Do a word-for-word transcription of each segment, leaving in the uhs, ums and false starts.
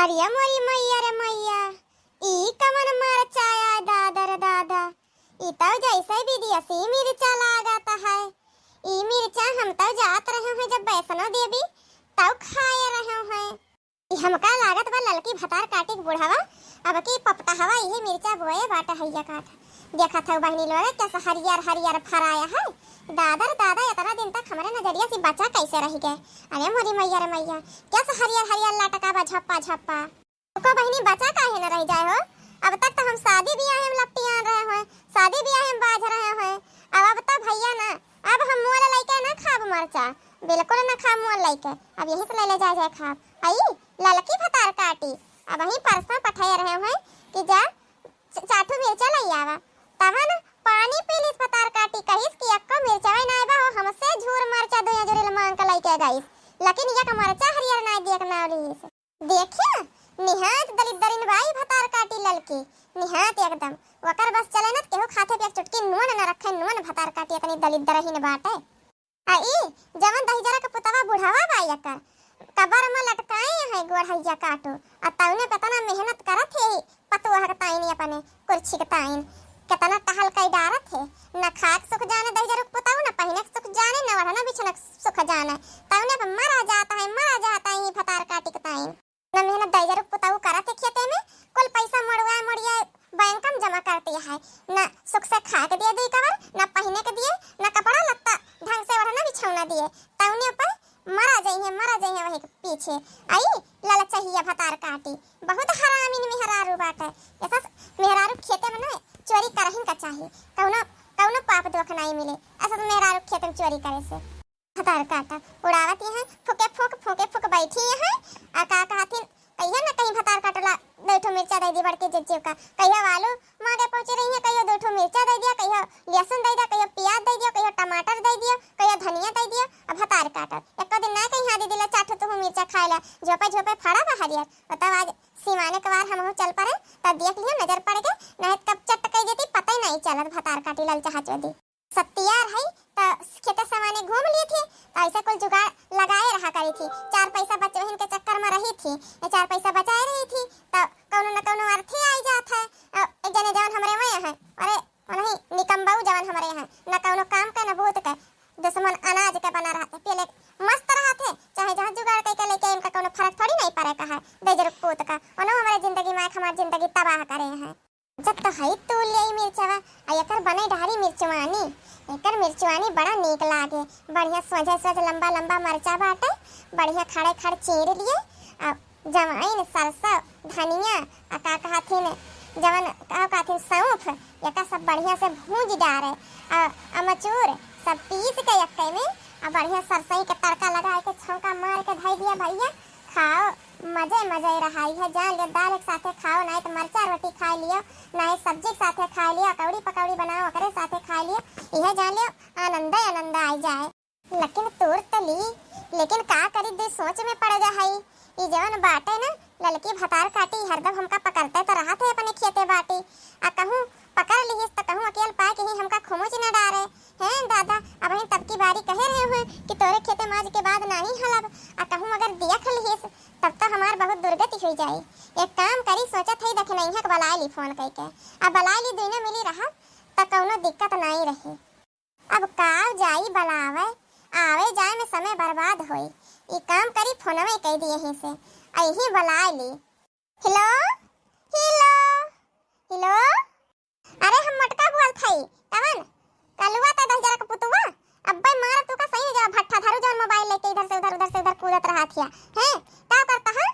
अरे मोरी मैया रे मैया, ई कवन मरचा आय दादा रे दादा, ई तउ जइसे विदेशी मिरचा लागत है। ई मिरचा हम तउ जात रहे हैं जब वैष्णो देवी, तउ खाए रहे हैं। ई हमका लागत बा ललकी भतार काटी के बुढ़वा, अब की पपटहवा इहे मिरचा बोए बाटे हैया काट। देखत हउ बहिनी लोग, कैसे हरियर हरियर फराया है। दादा रे दादा, इतना दिन तक हमरे नजरिया से बचा कैसे रहि गए। अरे मोरी मैया रे मैया, कैसे हरियर हरियर लटका बा झप्पा झप्पा। ओको बहिनी बचा काहे न रहि जाए हो? अब तक तो हम शादी बियाहे में लपटियान रहे हैं, शादी बियाहे में बाझ रहे हैं। अब, अब तो भैया ना, अब हम मोल लइके ना खाब मरचा, बिल्कुल ना खाब मोल लइके। अब यहीं से ले ले जाए जाए खाब। आई ललकी भतार काटी, अबहीं परसों पठाए रहे हैं कि जा च-, चार ठो मिर्चा लइ आवा। तवन पानी पी लिस भतार काटी, कहिस कि एक्को मिर्चवा नाय बा हो, हमसे झूर मरचा दुइया जुरिल मांग के लइके गइस, लेकिन एक मरचा हरियर नाय दिए के नाव लिहिस। देखिया, निहायत दलिद्दरिन बाई भतार काटी ललकी, निहायत एकदम। ओकर बस चले न त केहू खाते पे एक चुटकी नून न रखे, नून भतार काटी इतनी दलिद्दरहीन बाटे। आ ई जवन दहिजरा के पुतवा बुढ़वा बा एकर, कबर में लटकाए है गोड़हैया काटो, आ तउने पे इतना मेहनत करत है पतोह के ताईन अपने कुर्सी के ताईन, केतना टहल कई डारत है। न खाए के सुख जाने दहिजरा के पुतवा, न पहिने के सुख जाने, न ओढ़ना बिछना के सुख जाने, तउने पे मरा जाता है, मरा जाता है ई भतार काटी के ताईन। न मेहनत दहिजरा के पुतवा करत है खेते में, कुल पैसा मोड़वा मोड़िया बैंक में जमा करती है, न सुख से खाए के दिए दुई कवर, न पहिने के दिए, न कपड़ा लत्ता ढंग से ओढ़ना बिछौना दिए, तउने पर मरा जइहे, मरा जइहे वही के पीछे। आई ललचहिया भतार काटी, बहुत हरामिन मेहरारू बाटे। ऐसा मेहरारू खेते में ना चोरी करहिन का चाही, कौनो, कौनो पाप दोख नाई मिले ऐसा मेहरारू खेते में चोरी करे से। भतार काटा उड़ावत यहाँ फूके फूक, फूके फूक बैठी यहाँ। आ का कहथिन, कहियो न कहीं भतार काटला दो ठो मिर्चा दे दी बड़की जिज्जी का, कहियो आलू मांगे पहुंची रही है, कहियो दो ठो मिर्चा दे दिया, कहियो लहसुन दे दिया, कहियो प्याज दे दिया, कहियो टमाटर दे दिया, कहियो धनिया दे दिया। अब भतार काटल एको दिन ना कहीं, हाँ दीदी ला चार ठो तुहू मिर्चा खाए ला, झोपे झोपे फड़ा बा हरियर। और तब आज सिवाने के बार हमहू चल पड़े, तब देख लियो नजर पड़ गए, नहीं तो कब चट कह देती, पता ही नहीं चलत। भतार काटी ललचहा चोदी। सत्तियार है, त खेते सवाने घूम लिए थे, त ऐसे कुल जुगाड़ लगाए रहा करी थी। चार पैसा बचवहिन के चक्कर में रही थी, ये चार पैसा बचाए रही थी, त कौनो न कौनो अर्थे आई जात है। अ, एक जने जवन हमरे वह हैं, अरे, वही निकम्बाऊ जवन हमरे हैं, न कौनो काम के, न बूत के, दुश्मन अनाज के बना रहते, पहले मस्त रहते, चाहे जहाँ जुगाड़ करके लेके इनका कौनो फर्क थोड़ी नहीं पड़े का है, दहिजरा के पूत का, उन्हों हमारे जिंदगी में आके हमारी जिंदगी तबाह करे हैं। जब तो हई तूल लेई मिर्चवा, आ एकर बने डहरी मिर्चवानी। एकर मिर्चवानी बड़ा नीक लागे, बढ़िया सोझे सोझ लंबा लंबा मरचा बाटे, बढ़िया खड़े खड़ चीर लिए, आ जवाइन, सरसों, धनिया, आ का कहथिन, जवन का कहथिन, सौंफ, एका सब बढ़िया से भूंज डारे, आ अमचूर सब पीस के एक्के में, आ बढ़िया सरसई के तड़का लगाए के छौंका मार के धई दिया भैया, खाओ। मजे मजे रहा। इहे जान लियो, दाल के साथे खाओ, नाहीं त मरचा रोटी खाए लियो, नाहीं सब्जी के साथे खाए लियो, कौड़ी पकौड़ी बनाओ, ओकरे साथे खाए लियो। इहे जान लियो, आनंदे आनंद आई जाए। लेकिन तूर त ली, लेकिन का करी, दे सोच में पड़ जा हई। ई जवन बाटे ना, ललकी भतार काटी, हरदम हमका पकड़ते त रहत है अपने खेते बाटी। आ कहूँ पकड़ लिहिस त कहूँ अकेल पाए के ही हमका खुमुच न डारे। हैं दादा, अबहिन तब की बारी कहे रहे हुए कि तोरे खेते माज के बाद नाही हलब, आ कहूँ अगर दिया खलिहिस, तब तो हमार बहुत दुर्गति हुई जाई। एक काम करी, सोचत हई दखिनैया के बलाए ली फोन कइके। आ बलाए ली, दुइनो मिली रहब, त कौनो दिक्कत नाही रही। अब का जाई बलावे, आवे जाए में समय बर्बाद होई। ई काम करी, फोनवे कई दिए ही से, अही बलाए ली। हेलो, हेलो, हेलो। अरे हम मोटका बोलत हई, कवन? कलुआ त दहिजरा के पुतुआ, अब्बे मार तू का सही में जरा भट्ठा धरू जौन मोबाइल लेके इधर से उधर, उधर से उधर कूदत रहत हिया। हैं? का करता है?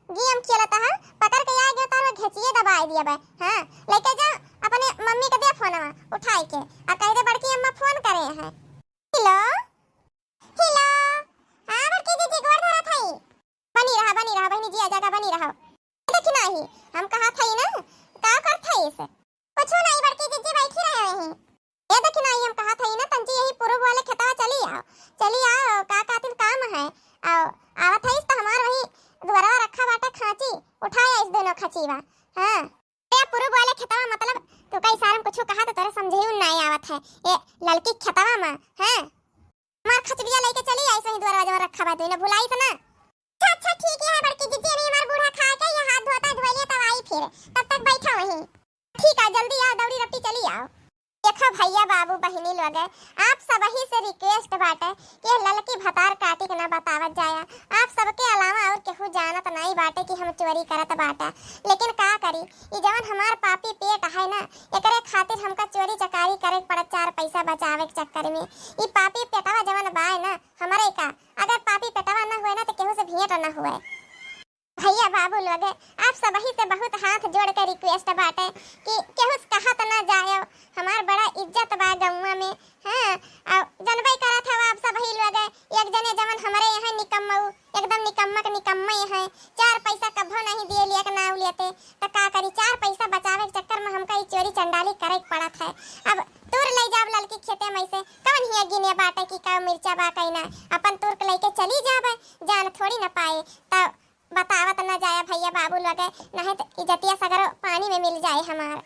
गेम खेलत है, पकड़ के आ गया तार घेचिए दबाई दिया बे। हाँ, लेके जा अपने मम्मी के दे फोनवा उठाई के, आ कह दे बड़की अम्मा फोन करे हैं। हेलो, हेलो, हाँ बड़की जीजी गोड़ धरत हई। बनी रहा, बनी रहा बहिनी, जिया जागा बनी रहा। देखी नाही, हम कहा थई ना, का कर थई से? कुछ नाही बड़की जीजी, बैठी रहे हैं। ए देखी नाही, हम कहा थई ना तंजी यही पूरब वाले खेतवा चली आओ, चली आओ, का कातिन काम है। आओ, आवत है तो हमार वही दुआरवा रखा बाटे खांची, उठाए इस दोनों खचीवा। हाँ। ए पूरब वाले खेतवा मतलब तू का इशारा में कुछ कहा तो तोरे समझे ही नाही आवत है। ए ललकी खेतवा में, हाँ। हमार खचड़िया लेके चली आई सही दुआरवा जवन रखा बा, तू इन्हें भुलाई से ना। अच्छा, अच्छा, ठीक है बड़की जीजी, अभी हमार बूढ़ा खा के ये तब तक बैठा वहीं। ठीक है, जल्दी आओ, दौड़ी रपटी चली आओ। देखो भैया, बाबू, बहिनी लोग, आप सबही से request बाटे कि ललकी भतार काटी के ना बतावत जाया। आप सबके अलावा और केहू जानत नाई बाटे कि हम चोरी करत बाटा। लेकिन का करी, ई जवन हमार पापी पेट है ना, एकरे खातिर हमका चोरी चकारी करे के पड़त चार पैसा बचावे के चक्कर में। ई पापी पेटवा जवन बाय ना हमरे का, अगर पापी पेटवा ना हुए ना तो केहू से भेंट ना हुए। भैया बाबू लोग, आप सबही से बहुत हाथ जोड़ के request बाटे कि केहू से कहत ना जायो, हमार बड़ा इज्जत बा गौवा में। हाँ, आ जनबे करत हव आप सबही लोग, एक जने जवन हमरे यहाँ निकम्मऊ, एकदम निकम्मा के निकम्मे हैं, चार पैसा कभो नहीं दिए लिया के नाव लेते, त का करी, चार पैसा बचावे के चक्कर में हमका ई चोरी चंडाली करे के पड़त है। अब तूर ले जाब ललकी खेते में से, कवन हिया गिने बाटे कि का मिर्चा बा कई ना, अपन तूर के लेके चली जाब, जान थोड़ी न पाए। त बतावत न जाया भैया बाबू लोग, नहीं त इज्जतिया सगरो पानी में मिल जाए हमार।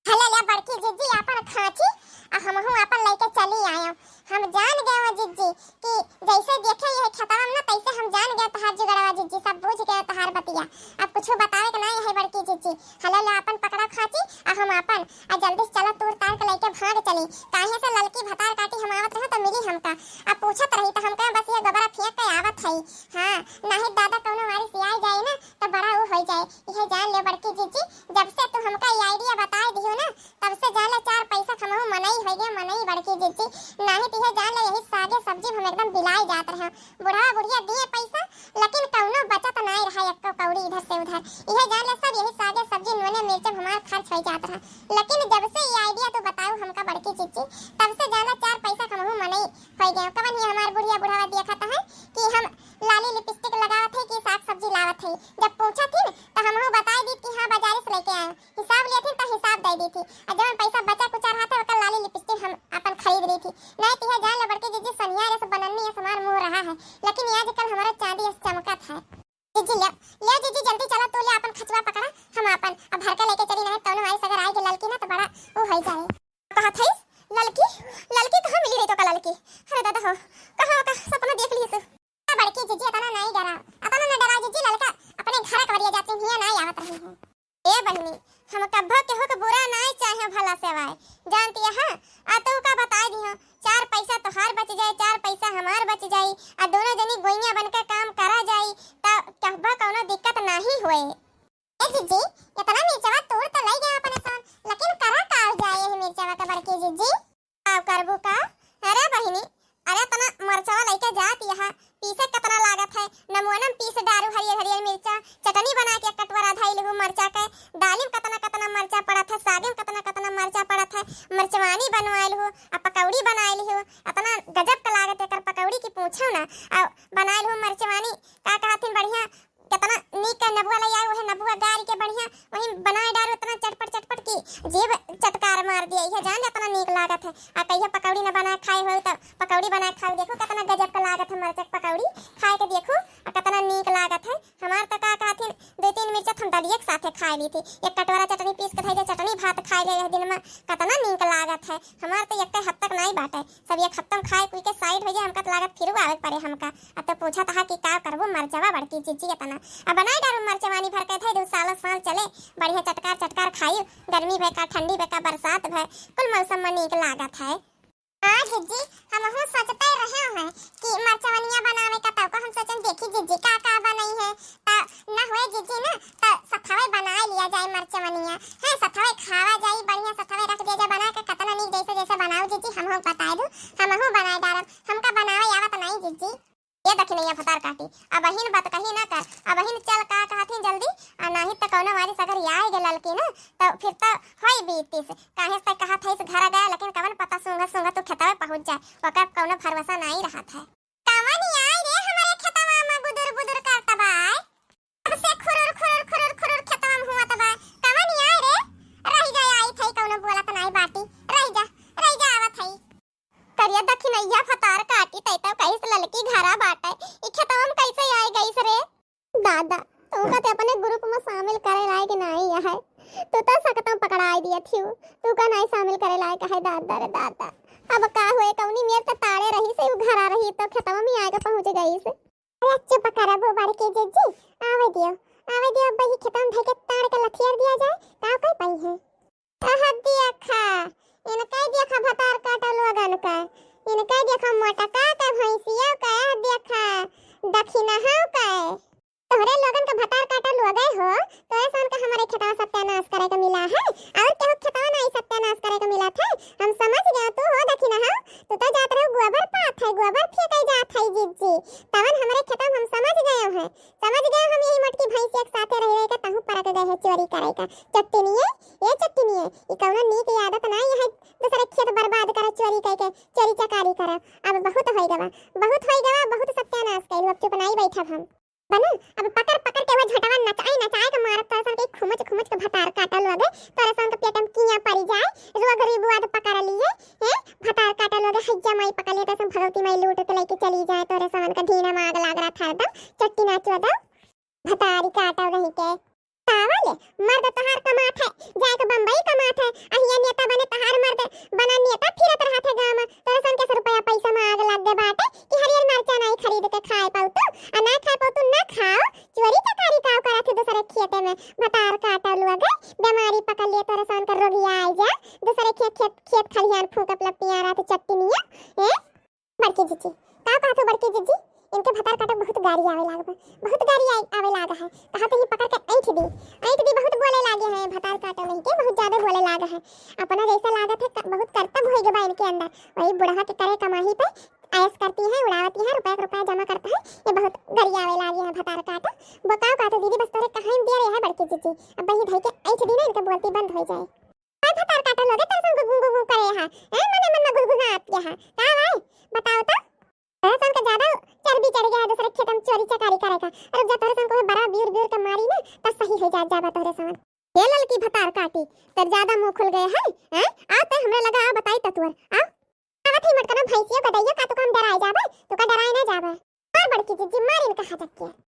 हले ले बड़की जिज्जी आपन खांची, आ हमहू आपन लेके चली आयो। हम जान गए हो जिज्जी कि जैसे देखे ये खेतवा में ना, तैसे हम जान गए तहार जुगड़वा जिज्जी, सब बूझ गए तहार बतिया। अब कुछ बतावे के ना है बड़की जिज्जी। हले ले आपन पकड़ा खांची, आ हम आपन, आ जल्दी से चला तूर तार के लेके भाग चली। काहे से ललकी भतार काटी हम आवत रहे तो मिली हमका, आ पूछत रही तो हम कहे बस ये गोबरा फेंक के आवत है। हाँ, नाही दादा कौनो वारिस आइ जाए ना, त बड़ा ऊ होइ जाए। इहे जान ले बड़की जिज्जी, जब से तू हमका ई idea बताइ दिहू ना, तब से जान ले चार पैसा हमहू मनई होइ गए, मनई बड़की जिज्जी। नाही त इहे जान ले यही सागे सब्जी हम एकदम बिलाइ जात रहे। बुढ़वा बुढ़िया दिए पैसा, लेकिन कौनो बचत नाई रहा, एको कौड़ी इधर से उधर। इहे जान ले सब यही सागे सब्जी नूने मिर्च में हमार खर्च होइ जात रहा। लेकिन जब से ई idea तू बताऊ हमका बड़की जिज्जी, तब से जान ले चार पैसा हमहू मनई होइ गए। कवन ही हमार बुढ़िया बुढ़वा देखत है कि हम लाली लिपस्टिक लगावत है कि साग सब्जी लावत है। जब पूछत ही न, त हमहू बताइ दी कि हाँ, बाजारे से लेके आए। हिसाब लेत ही त हिसाब दइ दी थी। आ जवन पैसा बचा कुचा रहा था, ओकर लाली लिपस्टिक हम अपन खरीद ली थी। नहीं त यह जान ले बड़की जिज्जी, सनिया रे से बनन्नी ये सामान मुँह रहा है, लेकिन आजकल हमारा चांदी ऐसे चमकत है। जिज्जी ले, ले जिज्जी, जल्दी चला, तू ले अपन खचवा पकड़ा, हम अपन अब भर के लेके चली, नहीं कौनो वारिस अगर आइ गए ललकी ना, त बड़ा ऊ होइ जाए। कहा थईस ललकी, ललकी कहाँ मिली रही तो का ललकी? अरे दादा हो, कहाँ का सपना देख लिए तू? बड़की जिज्जी, अतना नाई डरा, अतना ना डरा जिज्जी, ललका अपने घर कवरिया जाते हिया नाई आवत रही है। ए बहिनी, हम कब्बो केहू के बुरा नाई चाहे भला सेवाए, जानती है? आ तू का बताई दिहो, चार पैसा तोहार बच जाए, चार पैसा हमार बच जाई, आ दोनों जनी गोइया बन के काम करा जाई, त कब्बो कौनो दिक्कत नाही होए। ए जिज्जी, इतना मिर्चवा तोड़ तो लई गया अपने सन, लेकिन करा का जाए यही मिर्चवा के बड़की जिज्जी? का करबू का? अरे बहिनी, अरे इतना मरचवा लइके जात यहाँ, पीसे कितना लागत है, नमुअनम पीस डारू हरियर हरियर मिर्चा, चटनी बना के एक कटोरा धइल हूँ मरचा के, दालिम कितना कितना मरचा पड़त है, सागिम कितना कितना मरचा पड़त है, मरचवानी बनवाइल हूँ, आ पकौड़ी बनाइल हूँ, इतना गजब का लागत है एकर पकौड़ी की पूछो ना, आ बनाइल हूँ मरचवानी, का कहथिन बढ़िया, कितना नीक के नबुआ ले आए, वही नबुआ गारी के बढ़िया, वही बनाए डारो इतना चटपट चटपट की जीभ चटकार मार दिया। यह जान इतना नीक लागत है। आ कहिया पकौड़ी न बनाए खाए हो तो पकौड़ी बनाए खाओ, देखो कितना गजब का लागत है मरचक पकौड़ी, खाए के देखो आ कितना नीक लागत है। हमार तो का कहथिन, दो तीन मिर्चा हम दलिए के साथे खाए ली थी, एक कटोरा चटनी पीस के धई दे, चटनी भात खाए ले यह दिन में, कितना नीक लागत है। हमार तो एक हफ्ता तक नहीं बाटे, सब एक हफ्ता में खाए पी के साइड हो जाए, हमका तो लागत फिर आवे के पड़े हमका। अब तो पूछत हा कि का करबू मरचवा बड़की जिज्जी इतना। अब बनाए डारू मरचवानी भर के धई दू, सालों साल चले, बढ़िया चटकार चटकार खाई, गर्मी भय का, ठंडी भय का, बरसात भय, कुल मौसम में नीक लागत है। हाँ जिज्जी, हमहू सोचते रहे हैं कि मरचवनिया बनावे का, तब को हम सोचन देखी जिज्जी का का बनई है, त न हुए जिज्जी ना, त सथवे बनाए लिया जाए मरचवनिया, है सथवे खावा जाई, बढ़िया सथवे रख दिया जाए बना के, कितना नीक जैसे जैसे बनाओ जिज्जी, हमहू बताए दू, हमहू बनाए डारब, हमका बनावे आवत नहीं जिज्जी। ये दखिनैया भतार काटी, अबहिन बतकही ना कर, अबहिन चल का कहत ही जल्दी, आ नाही त कौनो वारिस अगर आए गे ललकी ना, त फिर त होई बीतीस। काहे से कहत है इस घर गया, लेकिन कवन पता सूंघत सूंघत तू खेतवे पहुँच जाए, ओकर कौनो भरोसा नाई रहत है। कवन आए रे हमरे खेतवा में बुदुर बुदुर करत बा, कब से खुरुर खुरुर खुरुर खुरुर खेतवा में हुआ त बा, कवन आए रे? रहि जा, आई थई कौनो बोलत नाई बाटी, रहि जा, रहि जा, आवत हई। करिया दखिनैया भतार काटी, तै तो कहिस ललकी घरा बाटे, ई खेतवा में कैसे आए गईस रे? दादा, तुमका ते अपने ग्रुप में शामिल करे लायक नाई है, तू तो सकतम पकड़ाई दिया थियू, तू का नाई शामिल करे लायक है दादा रे दादा। अब का हुए, कौनी मेर ते ताड़े रही से उ घरा रही तो खेतवा में आके पहुँच गईस। अरे चुप करबू बड़की जिज्जी, आवे दियो, आवे दियो, अब ही खेतवा में धइके ताड़ के लथियर दिया जाए, का कोई पाई है? अह देखा, इनके देखा भतार काटा लोगन का, इनके देखा मोटका के भैंसिया का, अह देखा दखिनहा का। तोहरे लोगन का भतार काटा लोगे हो, तोरे सन का हमरे खेतवा सत्यानाश करे के मिला है, और केहू खेतवा नहीं सत्यानाश करे के मिला थे। हम समझ गए, तू हो दखिनहा, तू तो जात रहो गोबर पात है, गोबर फेंके जात है जिज्जी, तवन हमरे खेतवा में हम समझ गए हैं। समझ गए हम, यही मोटकी भैंसिया के साथे रह रह के तहूँ परक गए है चोरी करे का। चट्टनिए, ए चट्टनिए, ई कौनो नीक आदत नाई है, दूसरे खेत बर्बाद करे, चोरी कइके, चोरी चकारी करे। अब बहुत होई गवा, बहुत होई गवा, बहुत सत्यानाश कइलू, अब चुप नाई बैठब हम। बना, अब पकड़ पकड़ के वो झोटवा नचाई नचाई के मारब तोरे सन के खुमच खुमच के भतार काटा लोगे, तोरे सन के पेट में किया पड़ी जाए, रोग रिबुआद पकड़ लिए, हैं? भतार काटा लोगे, हैजा माई पकड़ लिए, तोरे सन भगवती माई लूट के लेके चली जाए, तोरे सन के ढीना में आग लाग रहा था एकदम, चट्टी नाचो दो। भतारी काटा नहीं के। तावल, मर्द तोहार कमात है, जाए के बम्बई कमात है, अहिया नेता बने तोहार मर्द बना नेता फिरत रहत है गाँव में। तोरे सन के सौ रुपया पैसा में आग लग गए बाटे कि हरियर मरचा नाई खरीद के खाए पाऊ तू, आ ना खाए पाऊ तू, ना खाओ, चोरी चकारी काव करत है दूसरे खेते में। भतार काटा लोगे, बीमारी पकड़ लिए तोरे सन के रोगिया आए जा, दूसरे खेत, खेत, खेत खलिहान फूंकब लपिया रहत चट्टनिया, हैं? बड़की जिज्जी, का कहत हो बड़की जिज्जी? इनके भतार काटा बहुत गारी आवे लाग बा, बहुत गारी आए, आवे लाग है। कहा तो ही पकड़ के ऐंठ दी, ऐंठ दी, बहुत बोले लागे हैं भतार काटा नहीं के, बहुत ज्यादा बोले लाग है। अपना जैसा लागत है क-, बहुत करतब होई गबा इनके अंदर। वही बुढ़वा के करे कमाही पे ऐश करती है, उड़ावती है, रुपया के रुपया जमा करता है। ये बहुत गारी आवे लागे हैं भतार काटा। बताओ का तो दीदी, बस तोरे कहाँ दे रहे हैं बड़की जिज्जी, अब वही धई के ऐंठ दी ना, इनके बोलती बंद हो जाए। का भतार काटा लोगे, तोरे सन गुगु गुगु करे हा? हैं, मने मन में गुदगुदात के हा? का भाई, बताओ तो। तोरे सन के ज्यादा चर्बी चढ़ गया है दूसरे खेत में चोरी चकारी करे का। अरे जब तोरे सन को बड़ा बीर बीर के मारी ना, तब सही हो जात जाबा तोरे सन। ये ललकी भतार काटी, तोर ज्यादा मुंह खुल गए है, हैं? आ ते हमरे लगा आ बताई ततुअर, आ। आवत ही मटकना भैंसियो गदैयो का तो काम डराए जाबे, तो का डराए ना जाबे। और बड़की जिज्जी मारिन कहा जग के।